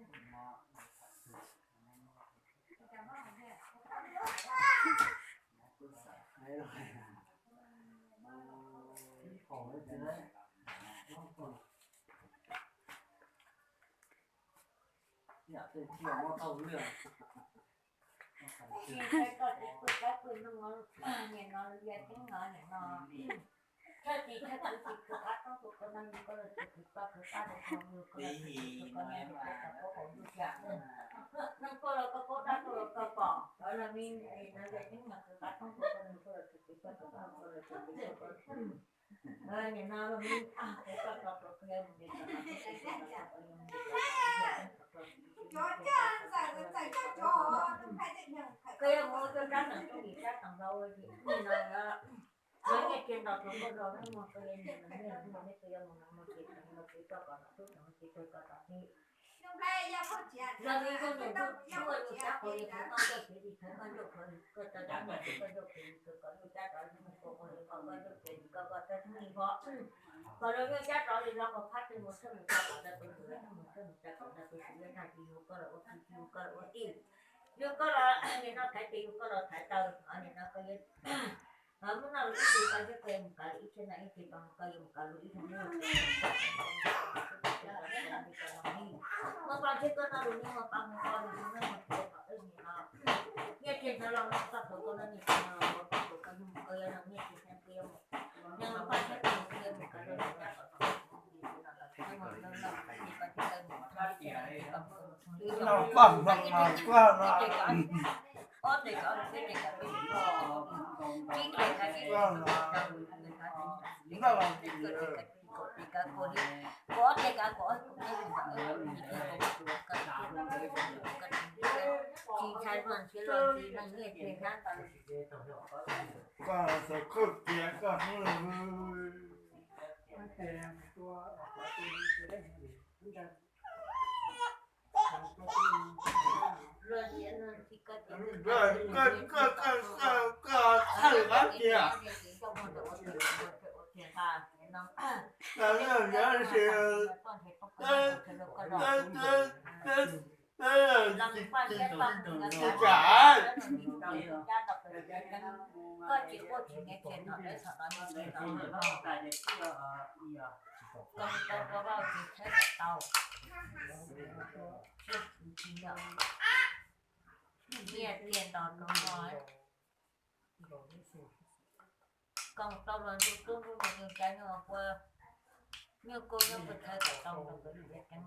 Ib txhia koj tsis pw kab pw nroog, nim no yog teeb no nim no thawj txij thawj kwv tsis khwv qab toob tus koj no yug koj los tsis khwv koj khwv qab rau koj yug koj los tsis khwv koj no yug koj tau koj pom yug tiag. Nws koj los koj koj dab koj los koj pom los me no yog teeb no khwv qab toob tus koj yug koj los tsis khwv koj khwv qab koj los tsis khwv koj. Nim no los me, koj tau tus koj yog mus ntes tau no, koj yog mus ntes tau no, koj yog mus coj rab no rau tim sab tod ntau nim no yog nyiaj txiag nto rau koj zog na, muaj koj yog mus nyiaj mus nyiaj koj yog mus no mus txiv tseem mus txiv koj kom txhub tseem mus txiv koj kom txiv. Yog li koj niam ntuj tsuaj yus sab qhov li qhov koj ncaug kev li thawv koj ncaug qhov li koj tau cab mus koj ncaug kev li koj kom yus cab rov mus koj qhov li qhov koj ncaug kev li koj kom tau txhub li qhov kom los yog cab rov li los kom phab twg mus txhawb mus tsa kom ntawd pem tus, mus txhawb mus tsa kom ntawd pem tus, yog tag kis yug koj los ua kwv, yug koj los ua tij, yug koj los nim no thaiv ces yug koj los thaiv taw, nim no koj yog muab noj lus ib tug koj thiab koj yuav mus kav lus ib txhiab no ib txhis, koj yuav mus kav lus ib tug, muaj paj thiab koj noj lus ne, muaj paj mus koj lus ne, muaj txiv kom wb nim no nyiaj txiag ntawd los no txoj hlua koj noj nyiaj txiag no los ua koj hlua koj yug koj yuav noj nyiaj txiag thiab koj yuav mus noj paj thiab koj mus koj yuav mus kav lus ib txhiab kom no. Noj paj no mas koj no. Ob tes kav peb tes kav peb tes, tsib tes kav peb tes, kaum tes kav kuv li, kuv ob tes kav kuv ob tes, tsis ntshai luag ntxhi los ntxhi neeg nyiaj txiag thiab. Koj txawm khaub tias koj hnub koj txhawj qab tias Nyiaj txiag nto no, koom tau los ntuj tub ntuj nus nyuj cab nyuj ua, nyuj kub nyuj pw thawb kom tau nrog nkawd lub cev ceeb.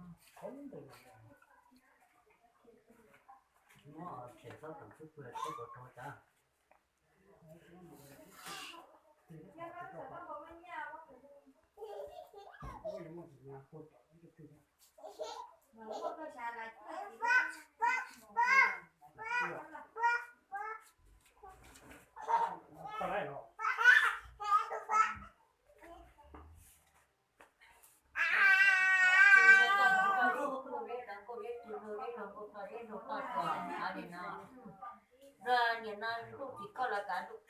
Nim no ntuj tsim koj los kav ntuj,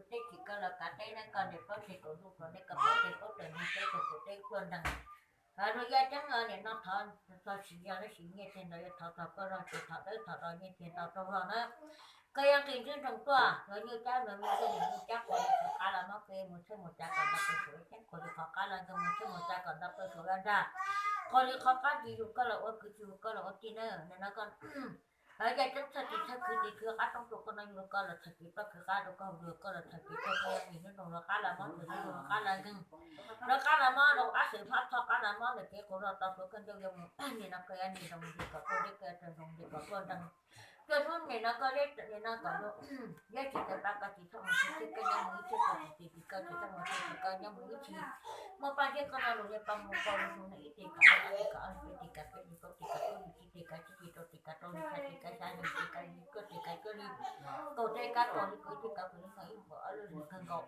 teb tsim koj los kav teb, neb koj ntes plaub teg kaum ntuj, neb koj plaub teg plaub tawm ntuj, teb tawm teb tuaj nteeg. Luag yaj ceeb no nim no thov txog siv zog, tab sis nyiaj txiag ntawd yuav thov txog koj zog, tsis thov dawb thov do nyiaj txiag ntau rau zog na. Koj yog nqis ntswb nroog tuaj, luag nyuj cab luag me tuaj, luag nyuj cab quas li qhov qab los mob, koj yuav mus txhawb mus tsa kom ntau pes suav ceeb, quas li qhov qab los nkawd mus txhawb mus tsa kom ntau pes suav vaj ntsag. Quas li qhov qab tsis yug koj los ua kwv, tsis yug koj los ua tij na. Nim no koj yaj ceeb txhawj tsis txhawj khwv tsis khwv qab roob rau koj no, yug koj los txhais kev ploj khwv qab rau koj, yug koj los txhais kev tuaj koj yog nqis ntswb nroog luag qab los mob, luag qab los nkeeg, luag qab los mob, luag ab xwm phab txhoj qab los mob, lawm kev quas zog tau suav koj ncauj yuav mus, nim no koj yuav nqis nroog nqis kom tuaj deb, koj yuav nqis kom tuaj nteeg. Koj hnub nim no koj deb nim no kom yog tsis tawm pab koj tsis txhob mus txhawj, koj nyob mus ib txhis, koj tsis txhob mus txhawj, koj nyob mus ib txhis. Muaj paj thiab koj noj lus, yog paj mus koj lus, ib tes kav peb tes, kav ob tes, kav peb tes, plaub tes kav plaub tes, tsib tes kav tsib tes, rau tes kav rau li, xya tes kav xya li, tes kav li, cuaj tes kav cuaj li, kaum tes kav kaum li, kaum ib tes kav kaum li, kaum ib nkaus ob lub li kawg nkaus.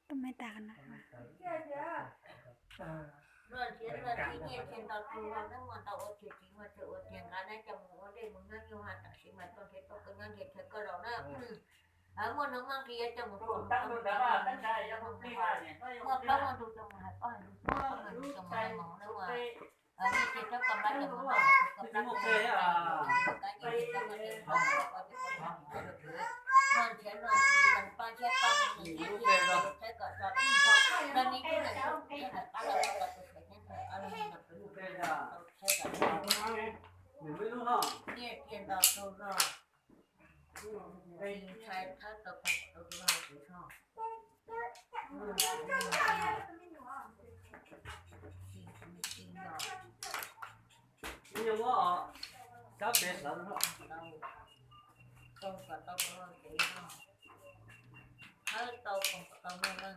Tus me tas no. Luag nrhiav luag txij nyiaj txiag ntau tus los neb muaj ntau ua txiag tsis muaj txiag ua txiag nqa neb coj mus ua dej mus nyob nyuj ha tam sim mas tuaj nrhiav tuaj koj nyob nrhiav txhawj koj zaum na. Muaj hnub muaj nqi coj mus, muaj plaub muaj ntug coj mus hais plaub hais ntug, muaj hnub muaj nqi coj mus hais hmoov na, muaj nej cia rab koj npab coj mus noj, koj plab koj npab coj mus noj, koj noj ntshiab noj ci, noj ntshiab paj, noj ntshiab ci, saib kom tso, noj ni tub noj ntshiab noj ntshiab noj qab los noj, koj tus kheej noj qab los noj, saib kom tso, nyiaj tiag nto tug no, ntshai thawb tau koom kom tau tus no tus no. Koom kom tau tus no tus no, thawb tau koom kom tau no na.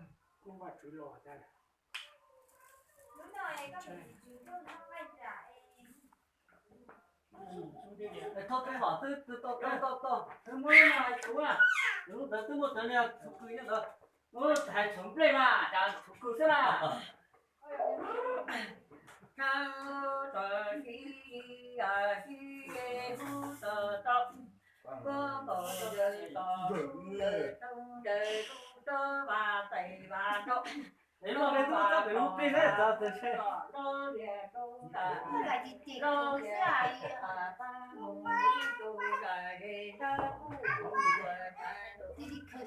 Thauj tub vam twb tau tau tau, twb muab lub no hais kuv, lub ntawd twb muaj tawv li, txhuv kws nyob ntawd, hais txhuv nplej mas cas txhuv kws xwb na. Thaum tod sib sib hub tod tod, koj nkaus yawg tos yawg tub, yawg tub tsob vas tais vas rau, es lub no peb twb muab tso pem lub plig na, txav txav tshee. Los lias rau nram, los lias pab mus ib tug zam ze nrab kuj ua tshaj,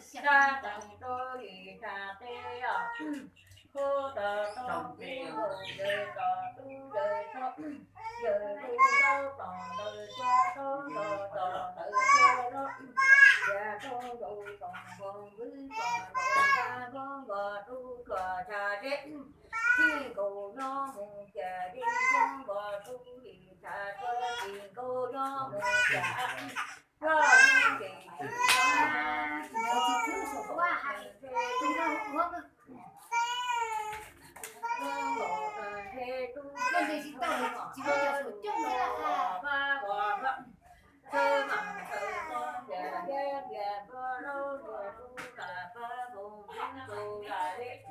tshaj tawm rau yim tshaj teb os. Kub tod tsob plig nkaus yawg tos tub yawg tsob, yawg tub tsob tos ntawd tsob, tsob tos ntawd tsob, cia rau nkaus tos nkaus npwb tos nkaus nrab nkaus nkaus tub tsuas tshaj zeb, txij nkaus nyob mus cas zeb nkaus tub yim tshaj tsuag, txij nkaus nyob mus cas zoj nyob ces tsis txhob nce tub nkaus ntshe tub nyob mus cas zeb nkaus tub tsuas pab ua nrab, txhawb mas txhawb mob ntias liab ntias npluag laub ntias tub lam pab mus npwb tus zam zeb.